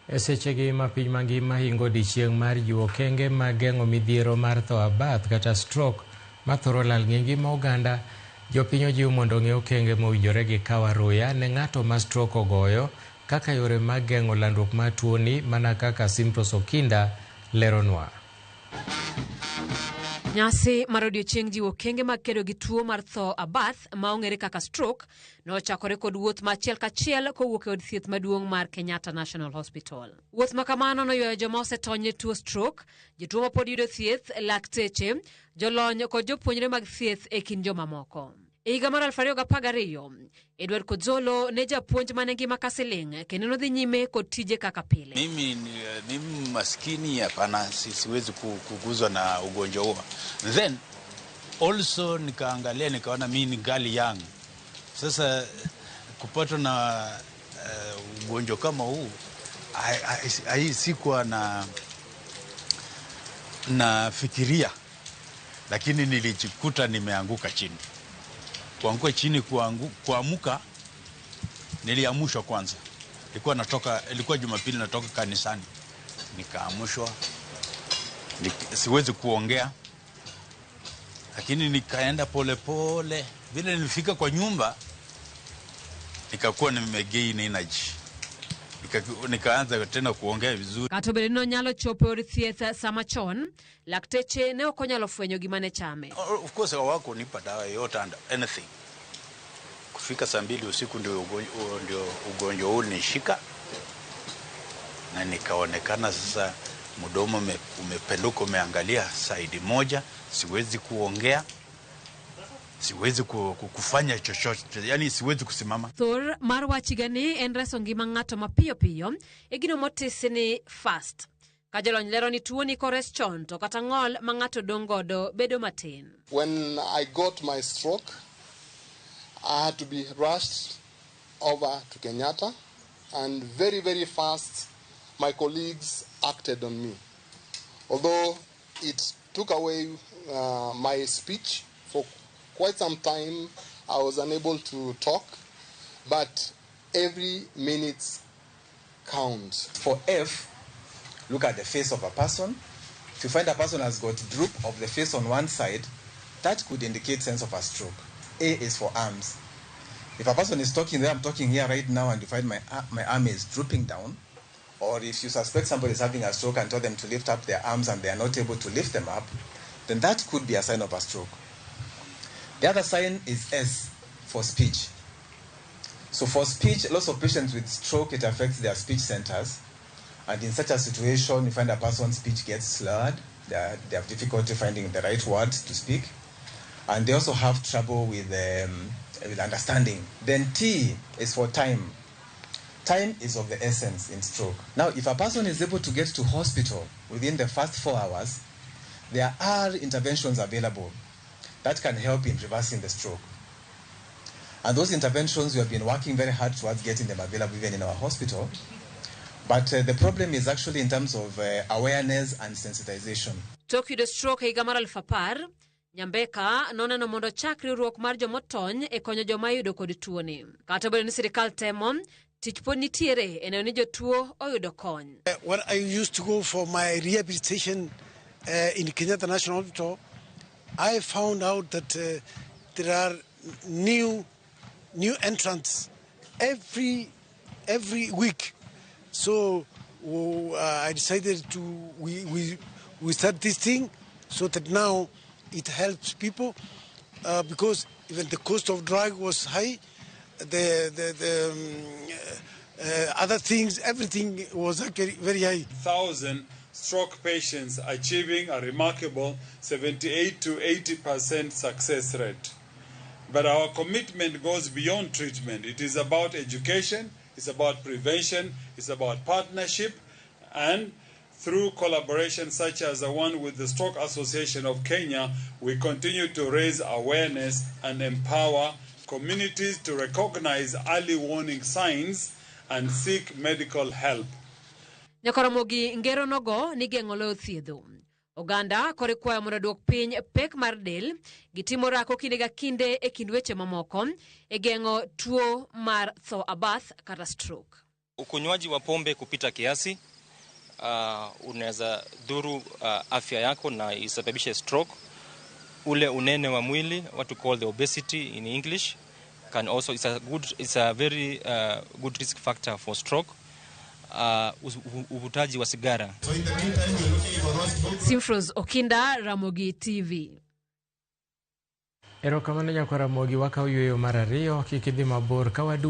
E sechegi ma piny mangima hingo odiechieng' mar jiwo okenge mag geng'o midhiero mar tho abath kata stroke mathoro lal ng'e ngima oganda, jopiny ojiw mondo ong'e okenge mowinjore gikaw aruya ne ng'ato ma stroke ogoyo kaka yore mag geng'o landruok mar tuoni mana kaka Simprose Okinda leronwa. Nyasi mar odiechieng' jiwo okenge mag kedo gi tuo mar tho abath ma ong'ere kaka stroke nochakore kod wuoth ma achiel kachiel kowuok e od thieth maduong' mar Kenyatta National Hospital. Wuoth ma kamano noywayo joma osetony ne tuo stroke, jotuo ma pod yudo thieth, lakteche, jolony kod jopuonjre mag thieth e kind jomamoko. E higa mar 2012, Edward Kozolo ne japuonj mane ngima ka siling' kendo nodhi nyime kod tije kaka pile. Mimi maskini, hapana, siwezi kuguzwa na ugonjwa huo. Then also nikaangalia nikaona mimi ni ngali young. Sasa kupatwa na ugonjwa kama huu sikuwa na nafikiria, lakini nilijikuta nimeanguka chini. Kuanguka chini, kuamuka, niliamushwa kwanza. Ilikuwa Jumapili natoka kanisani. Nikaamushwa. Siwezi kuongea. Lakini nikaenda pole pole. Vile nilifika kwa nyumba, nikakuwa nimegain energy. Nikaanza tena kuongea vizuri. Kata obedo ni nonyalo chopo e od thieth sama chon, lakteche ne ok onyalo fwenyo gima ne chame. Of course hawakunipa dawa yoyote and anything. Kufika saa 2 usiku ndio ugonjwa huu ulinishika na nikaonekana sasa mdomo umependuka, umeangalia side moja, siwezi kuongea, siwezi kufanya chochote, yani siwezi kusimama. Thor mar wach higani en reso ngima ng'ato mapiyo piyo e gino motisi ni fast. Ka jolony lero ni tuoni kores chon to kata ng'ol ma ng'ato dong' godo bedo matin. When I got my stroke, I had to be rushed over to Kenyatta, and very, very fast my colleagues acted on me. Although it took away my speech for quite some time, I was unable to talk, but every minute counts. For F, look at the face of a person. If you find a person has got droop of the face on one side, that could indicate sense of a stroke. A is for arms. If a person is talking there, I'm talking here right now, and you find my arm is drooping down, or if you suspect somebody is having a stroke and tell them to lift up their arms and they are not able to lift them up, then that could be a sign of a stroke. The other sign is S for speech. So for speech, lots of patients with stroke, it affects their speech centers. And in such a situation, you find a person's speech gets slurred. They have difficulty finding the right words to speak. And they also have trouble with understanding. Then T is for time. Time is of the essence in stroke. Now, if a person is able to get to hospital within the first 4 hours, there are interventions available that can help in reversing the stroke. And those interventions, we have been working very hard towards getting them available even in our hospital. But the problem is actually in terms of awareness and sensitization. Tok yudo stroke e higa mar 10,000, Nyambeka noneno mondo ochak riwruok mar jomotony e konyo joma iyudo kod tuoni. Kata obedo ni sirikal temo, tich pod nitiere e neno ni jotuo oyudo kony. When I used to go for my rehabilitation in Kenyatta National Hospital, I found out that there are new entrants every week. So I decided to we start this thing so that now it helps people because even the cost of drug was high, the other things, everything was actually very high. 1,000 stroke patients achieving a remarkable 78 to 80% success rate. But our commitment goes beyond treatment. It is about education, it's about prevention, it's about partnership, and through collaboration such as the one with the Stroke Association of Kenya, we continue to raise awareness and empower communities to recognize early warning signs and seek medical help. Nyakoromogi ngero nogo ni geng'o loyo thiedho. Oganda koro ikwayo mondo oduok piny pek mar del gitimo orako kinde ka kinde e kind weche mamoko e geng'o tuo mar tho abath kata stroke. Ukunywaji wa pombe kupita kiasi unaweza dhuru afya yako na isababishe stroke. Ule unene wa mwili, what we call the obesity in English, can also it's a very good risk factor for stroke. Uvutaji wa sigara. Simfros Okinda, Ramogi TV. Erokamano nyakwar Ramogi, wakaw yueyo mar ariyo, kik idhi mabor ka wadu